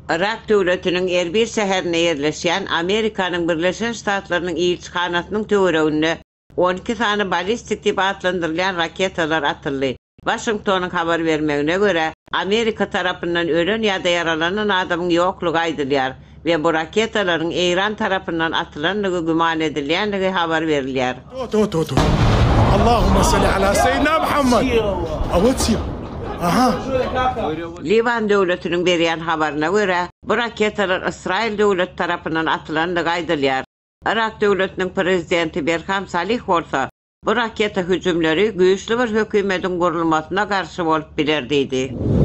Yrak döwletiniň Erbil şäherinde ýerleşýän Amerikanyň Birleşen Ştatlarynyň ilçihanasynyň töwereginde 12 sany ballistik diýip atlandyrylýan raketalar atyldy. Waşingtonyň habar bermegine görä, Amerika tarapyndan ölen ýa-da ýaralanan adamyň ýoklugy aýdylýar we bu raketalaryň Eýran tarapyndan atylandygy güman edilýändigi habar berilýär. Liwan döwletiniň berýän habaryna görä, bu raketalar Ysraýyl döwleti tarapyndan atylandygy aýdylýar. Yrak döwletiniň prezidenti Berham Salih bolsa, Bu raketa hüjümleri güýçli bir hökümediň gurulmasyna garşy bolup biler diýdi.